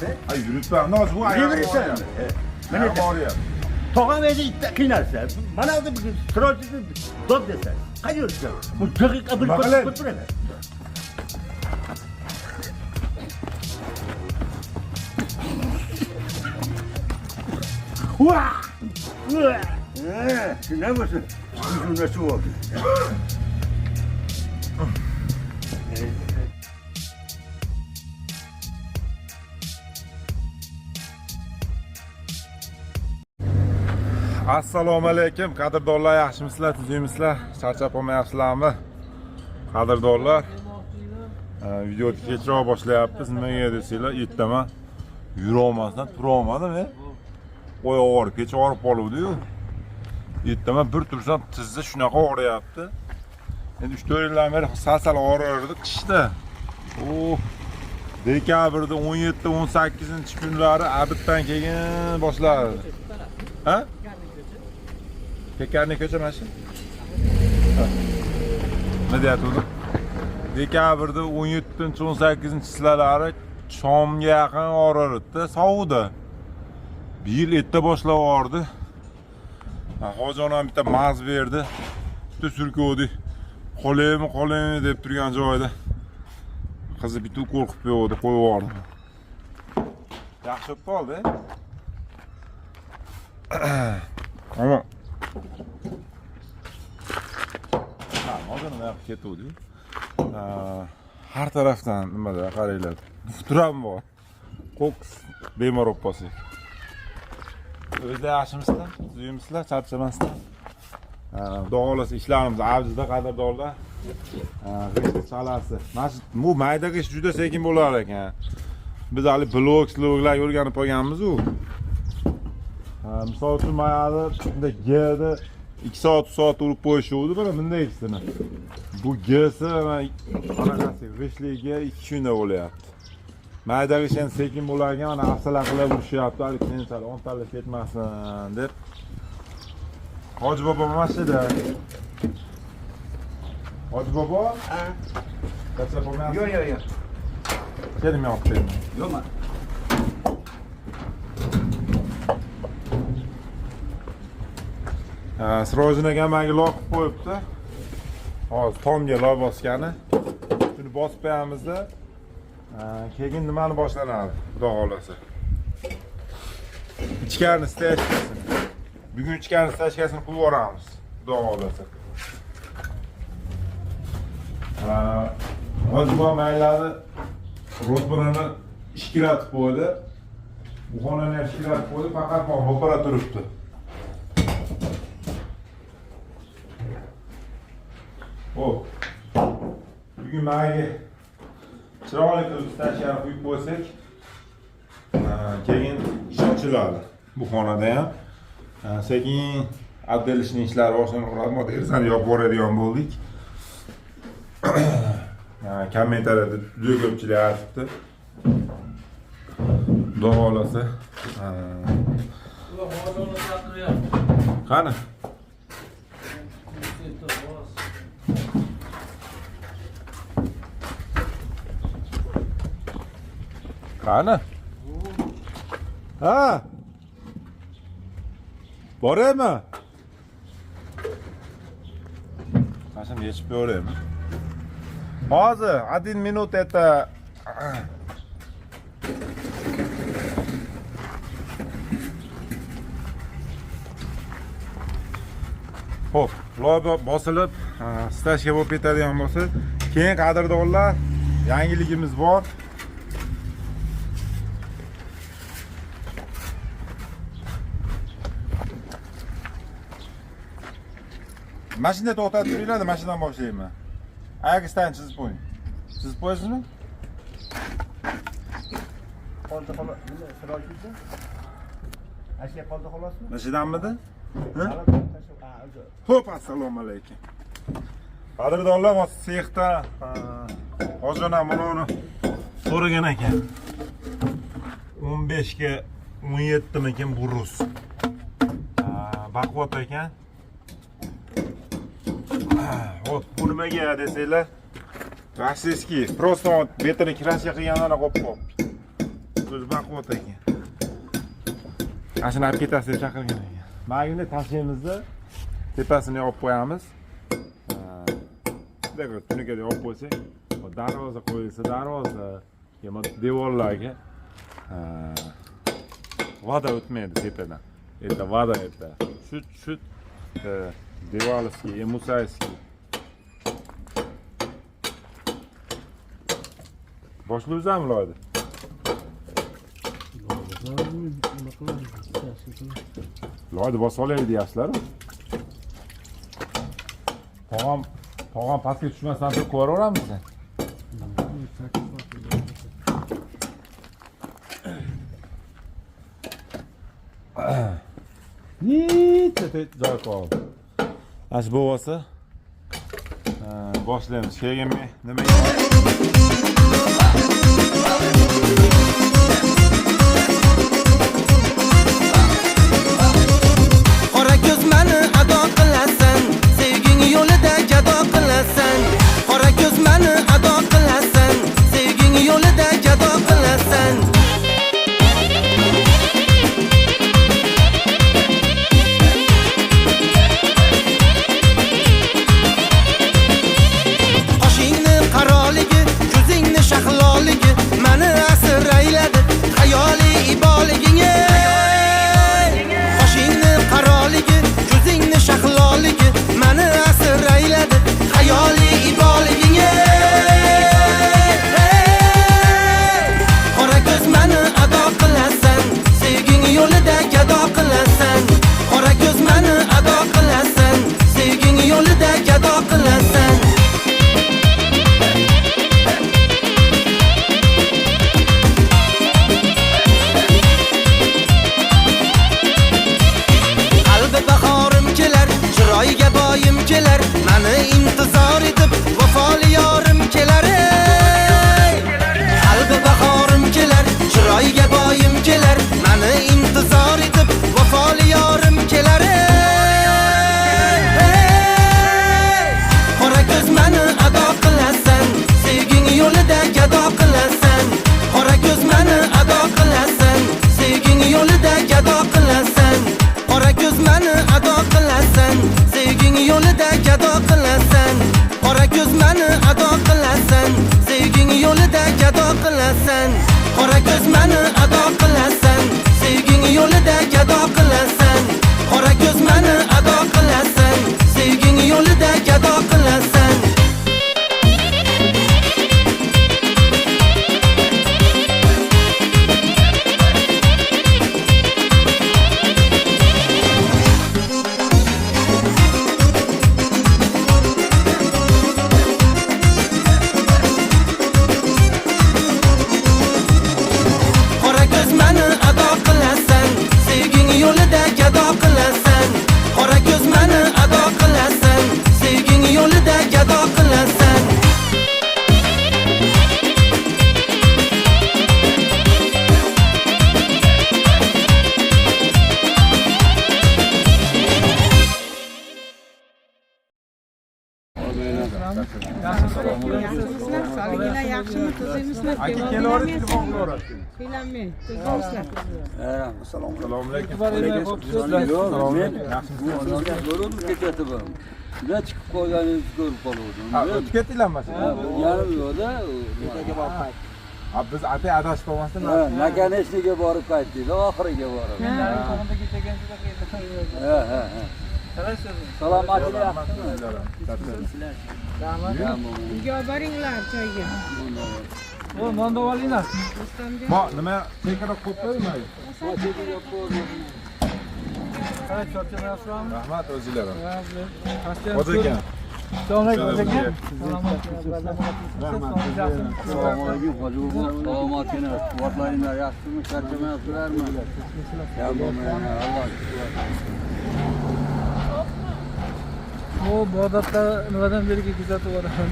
Yuribsan. Ha, yuribman. Hozir bu oyog'im Yuraversan. og'riyapti. Mana Oyog'im og'riyapti. Tog'am edi bitta qiynalsa. Mana bu Sirojni dod desa. Qayerga yuribsan? Bu daqiqa bir Nima qilay? ko'p turadi. Vah! Vah! Shunday bo'lsin. Shunda shu bo'ldi. Assalomu alaykum, qadrdonlar, yaxshimisizlar, tuzukmisizlar? Charchab qolmayapsizlarmi? Qadrdonlar, videoni kechroq boshlayapmiz. Nimaga desanglar, ertaman yurolmasdan turolmadim, e. Oyoq og'rib, kecha og'rib qoluvdi-yu. Ertaman bir tursam tizza shunaqa og'riyapti. Endi 3-4 yildan beri sal-sal og'rirdi qishda. Oh, dekabrda 17-18 kunlari abitdan keyin boshladi. Ha? Pekarni ko'cha mana shu. Ha. Nima deyatgandim? Dekabrda 17-18 sizlalari shomga yaqin og'rirdi, sovuqda. Bir yil erta boshlab og'ridi. Hoji onam bitta maz berdi. Bitta surkovdi. Qolaymi, qolaymi deb turgan joyida qizi bitta ukol qilib qo'ydi, qo'yib yubordi. Yaxshi bo'lib qoldi. Ammo ha, hozir nima yoqqa ketuvdik. Har tarafdan nimada qaranglar. Turam bor. Qo'qqis bemor bo'lib qolsak. O'zlar yaxshimisizlar? Tuzukmisizlar? Charchamasdan? Xudo xohlasa ishlarimiz avjida, qadrdonlar. G'isht chalasi. Mana shu bu mayda g'isht juda sekin bo'lar ekan. Biz hali blok, sloklar o'rganib qolganmiz-u. Misol uchun mana bunday G'ni 2 soat, 3 soat urib qo'yishuvdi, mana bunday ikkisini. Bu G'si mana qanaqasi g'ishtligiga 2 kunda bo'lyapti. Mayda g'isht endi sekin bo'lar ekan, mana hafsala qilib urishyapti, hali keyin sal o'ntalib ketmasin deb. Hoji bobo mana shu yerda. Hoji bobo, Ha? charchab qolmayapsiz? Yo'q, yo'q, yo'q. Keling, men olib beraman. Yo'qmi? Sirojin akam menga loy qilib qo'yibdi. Hozir tomga loy bosgani. Shuni bosib qo'yamizda, keyin nimani boshlanadi, Xudo xohlasa. Ichkarini stashkasini. Bugun ichkarini stashkasini qilib yuboramiz, Xudo xohlasa. Hozir bu maylani ro'pinini ishkilatib qo'ydi. Bu xonani ham ishkilatib qo'ydi, faqat ro'para turibdi. Xo'p. Bugun manga chiroyli qilib stashkani quyib qo'ysak, keyin ish ochiladi bu xonada ham. Sekin отделочный ishlari boshlanib qoladi. Mo derazani yopib yuboradigan bo'ldik. Kommentariyada juda ko'pchilik aytibdi. Xudo xohlasa. Qani? Qani? Ha? Boraymi? Mana shuni yechib beraymi? Hozir 1 minut это. Xo'p, loy bosilib, stashka bo'lib ketadigan bo'lsa, keyin qadrdonlar, yangiligimiz bor. Mashinada to'xtatib turinglar, mashinadan boshlayman. Oyoq chizib qo'ying. Chizib qo'yasizmi? Qoldi xolos. Nima Sirojni? Ashya qoldi xolosmi? Mashinamidi? Ha? Xo'p, assalomu alaykum. Qadrdonlar, hozir sexda hozir onam buni so'ragan ekan. 15 ga 17 mikin bu rus. Baquvvat ekan. Xo'p, bu nimaga desanglar? Rossiyskiy. Просто betini kraska qilgandan qolib qolibdi. O'zi baquvvat ekan. Ana shuni olib ketasiz deb chaqirgan ekan. Mana bunday tashlaymizda, tepasini yopib qo'yamiz. Bunday qilib tunukada yopib qo'ysak, darvoza qo'yilsa darvoza, yo devorlarga вода o'tmaydi tepadan. Это вода, это чуть-чуть деваловский, мусайский. Boshlayapsanmi loyni? Nima qilamiz? Loyni bosib olaylik deyapsizlar. Tog'am, tog'am pastga tushmasdan turib ko'raveramiz. Bitta joy qoldi. Ana shu bo'lsa, boshlaymiz. Keyin men nima Qora ko'z, mani ado qilasan, sevging yo'lida gado qilasan. Qora ko'z, mani ado qilasan, sevging yo'lida gado qilasan. Qoshingni qaroligi, ko'zingni shahloligi mani asir ayladi xayoliy iboliging. Qoshingni qaroligi, ko'zingni shahloligi mani asir ayladi xayoliy iboliging. Qora ko'z, mani ado qilasan, sevging yo'lida gado qilasan. Qora ko'z, mani ado qilasan, sevging yo'lida gado qilasan. Qalbi bahorim kelar, chiroyiga boyim kelar, mani intizor etib vafoli yorim kelar, ey. Qalbi bahorim kelar, chiroyiga boyim kelar, mani intizor etib vafoli yorim kelar, ey. Ey. Qora ko'z, mani ado qilasan, sevging yo'lida gado qilasan. Qora ko'z, mani ado qilasan, sevging yo'lida gado qilasan. Qora ko'z, mani ado qilasan, sevging yo'lida gado qilasan. Qora ko'z, mani ado qilasan, sevging yo'lida gado qilasan. Qora ko'z, mani ado qilasan, sevging yo'lida gado qilasan. Qora ko'z, mani ado qilasan, sevging yo'lida gado qilasan. Qora ko'z, mani ado qilasan, sevging yo'lida gado qilasan. Qora ko'z, mani ado qilasan, sevging yo'lida gado qilasan. Sog'liginglar yaxshimi? Tuzukmisizlar? Aka, kelaverib telefon qilaverasiz. Kuylanmang, tuzukmisizlar? Assalomu alaykum. Assalomu alaykum. Yaxshimisiz? Ko'rib ketyapman. Juda chiqib qolganingizni ko'rib qoluvdim. Ha, o'tib ketdinglarmi mashina? Yarim yo'lda. Ha, biz atay adashib qolmasdan. Ha, Наконечник ga borib qaytdik, oxiriga borib. Ha. Salomatlik yaxshimi? Uyga olib boringlar choyga. O, nonda olinglar. Rustamjon. Mo, nima chekara qo'yib qo'ymaymi? Qara, charchamayapsizlarmi? Rahmat o'zinglar ham. Pastga Hoji aka. Assalomu alaykum, hoji aka. Rahmat. Assalomu alaykum, hoji buva. Salomatgina, quvvatlaringlar yaxshimi? Charchamayapsizlarmi? Ya bo'lmaydi, Alloh shukr. O, Bag'dodda nimadan beri kuzatib boraman.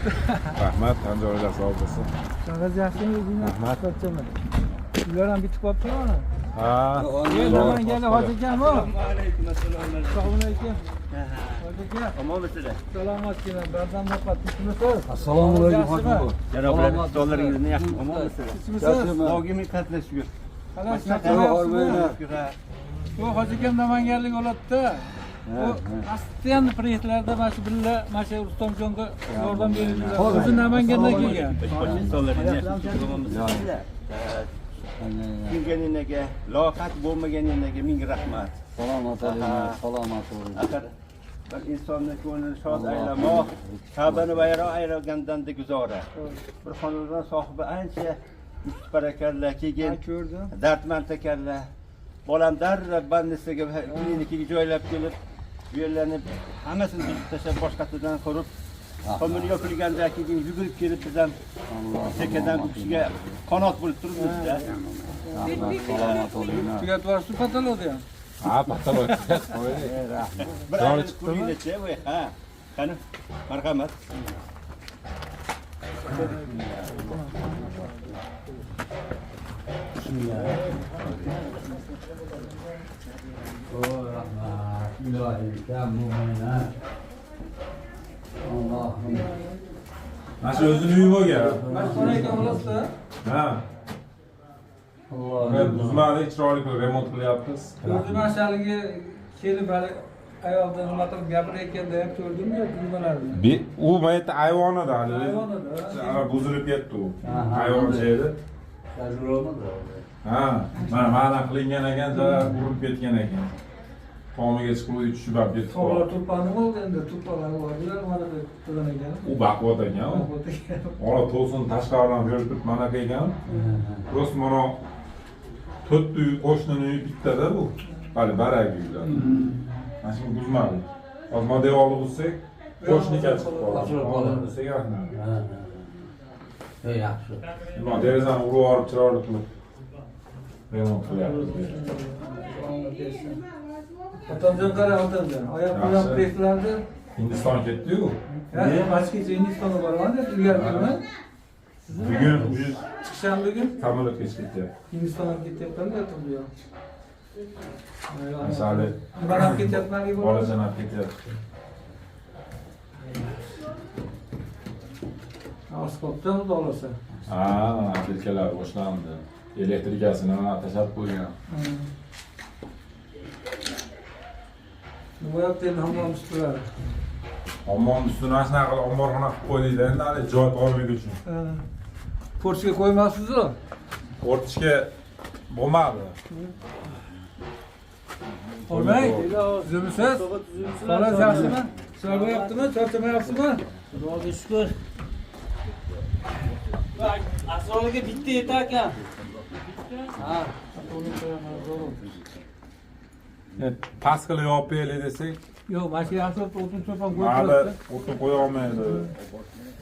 Rahmat, tan joylar sog' bo'lsin. Sog'ingiz yaxshimi o'zinglar? Rahmat. Charchamang. Uylar ham bitib qolibdimi mana? Ha. Namanganda hoji akam o. Assalomu alaykum. Hoji aka. Omonmisizlar? Salomatgina, bardam nafaqat. Tinchmisiz? Assalomu alaykum, hoji buva. Janoblar, sog'ligingizni yaxshi, omonmisizlar? Tinchmisiz? Sog'ligimni qatla shukur. Qalay, charchamayapsizmi? Bu hoji akam namanganlik bo'ladi-da. U постоянно proyektlarda mana shu birga mana shu Rustamjonga yordam beradilar. O'zi Namangandan kelgan. Kelganinglarga, loqat bo'lmaganinglarga ming rahmat. Salomat bo'linglar, salomat bo'linglar. Axir bir insonni ko'nglini shod aylamoq Ka'bani vayron aylagandan guzora. Bir xonadon sohibi ancha mustaqar ekanlar, keyin Ko'rdim. Dardmand ekanlar. Bolam darrov больница ga, klinikaga joylab kelib, bu yerlarni hammasini buzib tashlab, boshqasidan qurib, tomiri yopilgandan keyin yugurib kelib biz ham chekkadan bu kishiga qanot bo'lib turibmiz-da. Rahmat, salomat bo'linglar. Tugatib yuborishdi потолок ni ham. Ha, потолок qo'ydik. Bir Joni aylanib chiqdimi? ko'ringlarchi, voy, ha. Qani, marhamat. Oy, rahmat. Ilohiy, kam bo'lmanglar. Allohim. Mana shu o'zini uyi bo'lgan. Mana shu xona ekan xolos-da. Ha. Allohim. Buzmadik, chiroyli qilib remont qilyapmiz. Ko'rdim, mana shu haligi kelib hali ayoldan nima qilib gapirayotganda ham ko'rdim-ya nimalarni. U mayt ayvonida hali. Ayvonida. Ha, buzilib ketdi u. Aha. Ayvoncha edi. Tajribamidi? Ha, mana mana qilingan ekan, zarar urilib ketgan ekan. Tomiga chiqib uy tushib ham ketib Tog'lar qoldi. turpani bo'ldi endi, turpalar bordilar, mana bu qilgan ekan. U baquvvat ekan u. Ora to'sin tashqaridan ko'rib turib mana ekan. Просто mana to'rtta uy qo'shnini uyi bittada bu. Hali baragi uylar. Mana shuni buzmadik. Hozir mana devorni buzsak, qo'shniga chiqib qoladi. Ochilib qoladi. Buzsak, rahmat. Ha, ha. Ey, yaxshi. Mana derazani urib yuborib chiroyli qilib remont qilyapmiz. Otamjon qara, otamjon. Oyoq bilan Yaxshi. proyektlarni Hindiston ketdi-yu. Ya, Moskvaga, Hindistonga boraman deb ilgari kuni. Bugun уже Chiqisham bugun samolyotga chiqib ketyapti. Hindistonga ketyapman bu yoq. Misoli Nimani olib ketyapman deb bolajon olib ketyapti. Oz qolibdi, xudo xohlasa. Ha, atilkalar boshlandi. Elektrikasini mana tashlab qo'ygan. Nima bo'lyapti endi hammom ustilari? Ommon ustini mana shunaqa qilib omborxona qilib qo'ydik endi hali joy torligi uchun. Porchga qo'ymayapsiz-ku? O'rtishga bo'lmadi. Qo'ymang. Tuzumsiz? Xolos yaxshimi? Ishlar bo'lyaptimi? Charchamayapsizmi? Xudoga shukur. Asrorga bitta yetar ekan. Ha. Past qilib yopib beraylik desak, Yo'q, mana shu yaxshi o'tin cho'p ham qo'yib hali turibdi. o'tin qo'ya olmaydi.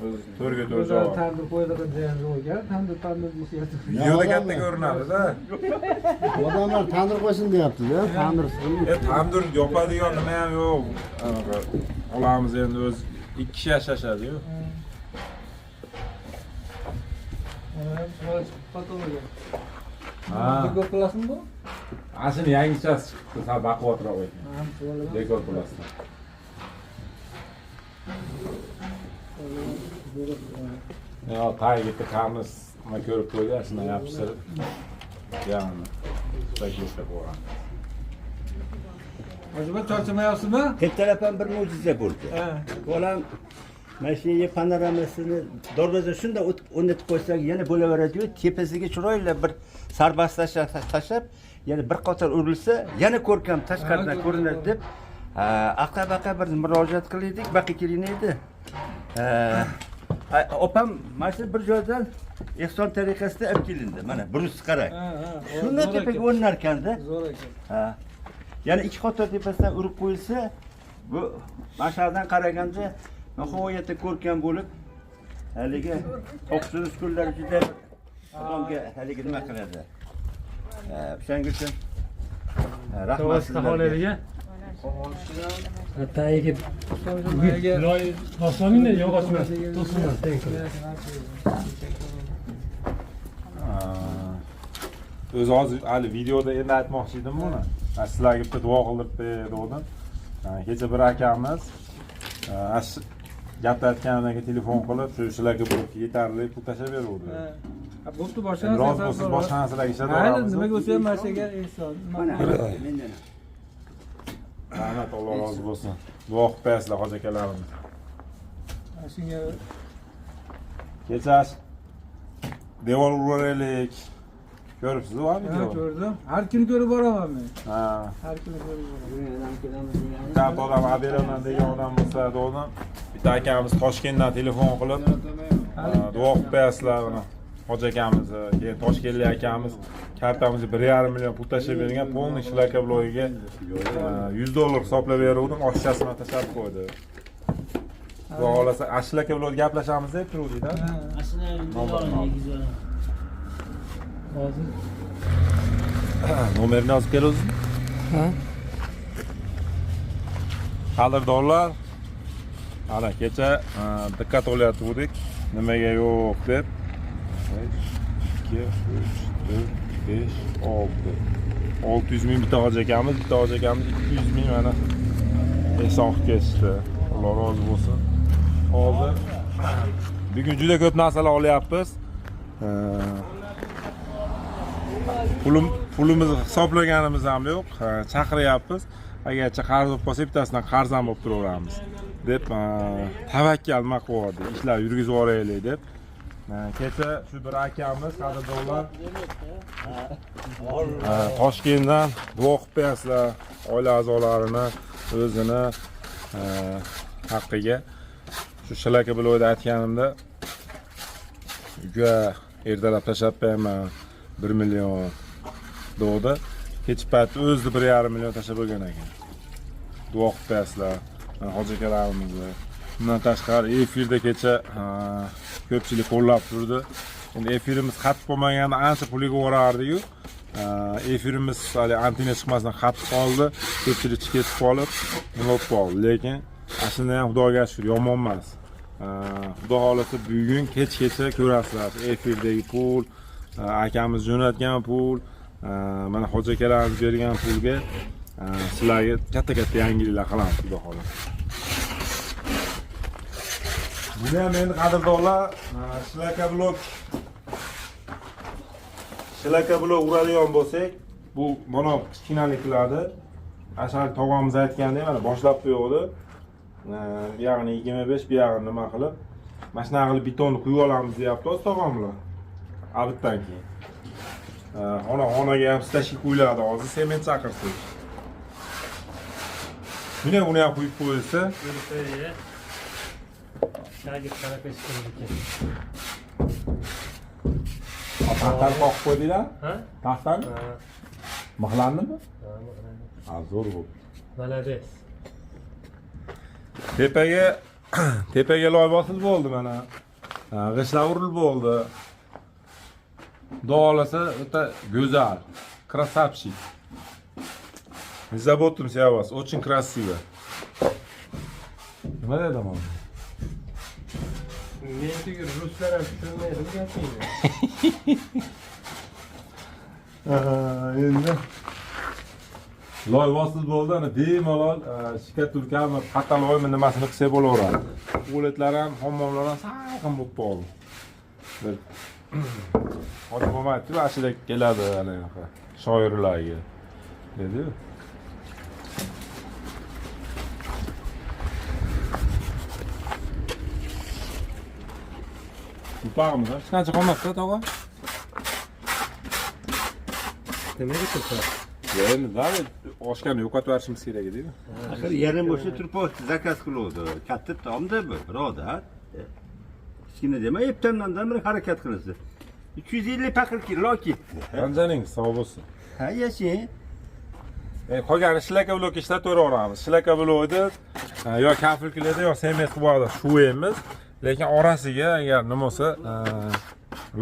O'zi to'rga to'rt Go'zal joy. tandir qo'yadigan joyi ham yo'q ekan. Tandir tandir deyishyapti. Videoda katta ko'rinadi-da. Odamlar tandir qo'ysin deyapti-da, tandir. Tandir yopadigan nima ham yo'q. Anaqa olamiz endi o'zi ikki kishi yashashadi-yu. Mana ham chiroyli chiqib потолок. Ha. Dekor qilasizmi bu? Ana shuni yangichasi chiqibdi, sal baquvvatroq ekan. Ha, chiroyli. Dekor plastik. Yo, tagiga bitta karniz nima ko'rib qo'ydi, shundan yopishtirib. Ya'ni paketga qo'yamiz. Hojiboy charchamayapsizmi? Ertalab ham bir mo'jiza bo'ldi. Ha. Bolam mashinaga panoramasini darvoza shunday o'rnatib qo'ysak yana bo'laveradi-yu, tepasiga chiroyli bir sarbast tashlab, yana bir qator urilsa, yana ko'rkam tashqaridan Ha, ko'rinadi deb, aqa-baqa bir murojaat qildik, baqa kelin edi. Opam mana shu bir joydan ehson tariqasida olib kelindi. Mana brus qarang. Ha, ha. Shundan Zo'r tepaga ekan. o'rnarkanda. Zo'r ekan. Ha. Yana ikki qator tepasidan urib qo'yilsa, bu mashardan qaraganda nihoyatda ko'rkam bo'lib, haligi to'qsinish kunlari juda odamga haligi nima qiladi. O'shaning uchun rahmat sizlarga. Tagiga Nimaga? boslamingda yog'ochni to'sindan teng qilib. O'zi hozir hali videoda endi aytmoqchi edim buni. Ha, sizlarga bitta duo qildirib dedim. Kecha bir akamiz, ana shu Gapni keyin telefon qilib, shu шлакоблок yetarli pul tashlab beruvdi. Ha, bo'pti, boshqa Endi narsa rozi bo'lsin, boshqa narsalarga Mayli, ishlataveramiz. nimaga bo'lsa ham mana shu yerga ehson. Mana mendan. Rahmat, Alloh rozi bo'lsin. Duo qilib qo'yasizlar, hoji akalarimiz. Mana shunga. Kecha devor uraraylik. Ko'ribsiz-ku, ha, Ha, video? ko'rdim. Har kuni ko'rib boraman men. Ha. Har kuni ko'rib boraman. Bitta odam olib beraman degan odam bo'lsa, dedim. Bitta akamiz Toshkentdan telefon qilib, duo qilib qo'yasizlar mana hoji akamizni, keyin toshkentlik akamiz kartamizga 1,5 million pul tashlab bergan, полный шлакоблок iga $100 hisoblab beruvdim, oshchasini tashlab qo'ydi. Xudo xohlasa, шлакоблок gaplashamiz deb turuvdik-da. Ha, Aslida 100. Hozir. Nomerini yozib kel o'zing. Ha? Qadrdonlar, ana kecha diqqat olayotgandik, nimaga yo'q deb. 1, 2, 3, 4, 5, 6. 600 ming bitta hoji akamiz, bitta hoji akamiz 200 ming mana ehson qilib ketishdi. Alloh rozi bo'lsin. Hozir bugun juda ko'p narsalar olyapmiz. Pulimizni hisoblaganimiz ham yo'q. Ha, chaqiryapmiz. Agarcha qarz bo'lib qolsa, bittasidan qarz ham bo'lib turaveramiz deb tavakkal nima qilyapti, ishlar yurgizib yuboraylik deb. Kecha shu bir akamiz, qadrdonlar, Toshkentdan duo qilib qo'yasizlar oila a'zolarini, o'zini haqqiga. Shu шлакоблок da aytganimda, uka, ertalab tashlab qo'yaman 1 million degdi. Kech payt o'zi 1,5 million tashlab qo'ygan ekan. Duo qilib qo'yasizlar mana hoji akalarimizni. Bundan tashqari efirda kecha ko'pchilik qo'llab turdi. Endi efirimiz qattiq bo'lmaganda ancha pul yig'ib yuborardiku. Efirimiz hali antenna chiqmasdan qattiq qoldi, ko'pchilik ketib qolib nima bo'lib qoldi, lekin aslida ham xudoga shukur yomon emas. Xudo xohlasa bugun kechgacha ko'rasizlar efirdagi pul, akamiz jo'natgan pul, mana hoji akalarimiz bergan pulga sizlarga katta katta yangiliklar qilamiz, xudo xohlasa. Buni ham endi, qadrdonlar, шлакоблок uradigan bo'lsak, bu mana kichkinalik qiladi. Ashal tog'amiz aytgandek, mana boshlab qo'yuvdi. Bu yog'ini 25, bu yog'ini nima qilib, mana shunaqa qilib betonni quyib olamiz deyapti hozir tog'am bilan. Обед dan keyin. Xonaga ham stashka qo'yiladi hozir, sement chaqirsak. Buni uni ham quyib qo'yilsa, Shagird qanaqa ish qildi ekan? Taxtani qoqib qo'ydinglar? Ha? Taxtani? Ha. Mixlandimi? Ha. Ha, zo'r bo'ldi. Молодец. Tepaga loy bosilib bo'ldi mana. Ha, g'ishtlar urilib bo'ldi. Xudo xohlasa o'ta go'zal. Красавчик. Не заботимся о вас. Очень красиво. Nima dedi mana? Men tugul, ruslar ham tushunmaydi bu gapingni. Endi loy bosilib bo'ldi, ana bemalol штукатурка mi, потолок mi, nimasini qilsak bo'laveradi. Tualetlar ham, hammomlar ham salqin bo'lib qoldi. Bir hozir bo'lmaydi-ku, ashula keladi anaqa shoirlarga. Dedi-yu. Tupag'imiz hech qancha qolmabdi, tog'a. Nimaga tursa? Ya endi baribir oshganni yo'qotib yuborishimiz kerak edi-yu. Axir yarim o'sha turpoq заказ qiluvdi. Katta tomda bu, birodar. Kichkina dema, ertandan bir harakat qilsin. 350 paqir kilo ketdi. Qanchaning sog' bo'lsin. Ha, yashang. Qolgani шлакоблок ishlataveraveramiz. Шлакоблок ni yo kafelkalarda, yo sement qilib oladi, shuvaymiz. Lekin orasiga agar nima bo'lsa,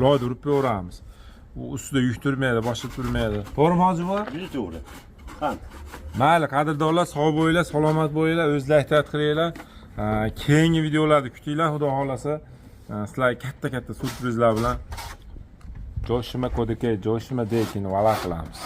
loyni urib qo'yaveramiz. U ustida yuk turmaydi, boshqa turmaydi. To'g'rimi, hoji buva? Juda to'g'ri. Qani. Mayli, qadrdonlar, sog' bo'linglar, salomat bo'linglar, o'zinglar ehtiyot qilinglar. Keyingi videolarni kutinglar, xudo xohlasa, sizlarga katta-katta syurprizlar bilan Joshima Kodike, Joshima Dekin vala qilamiz.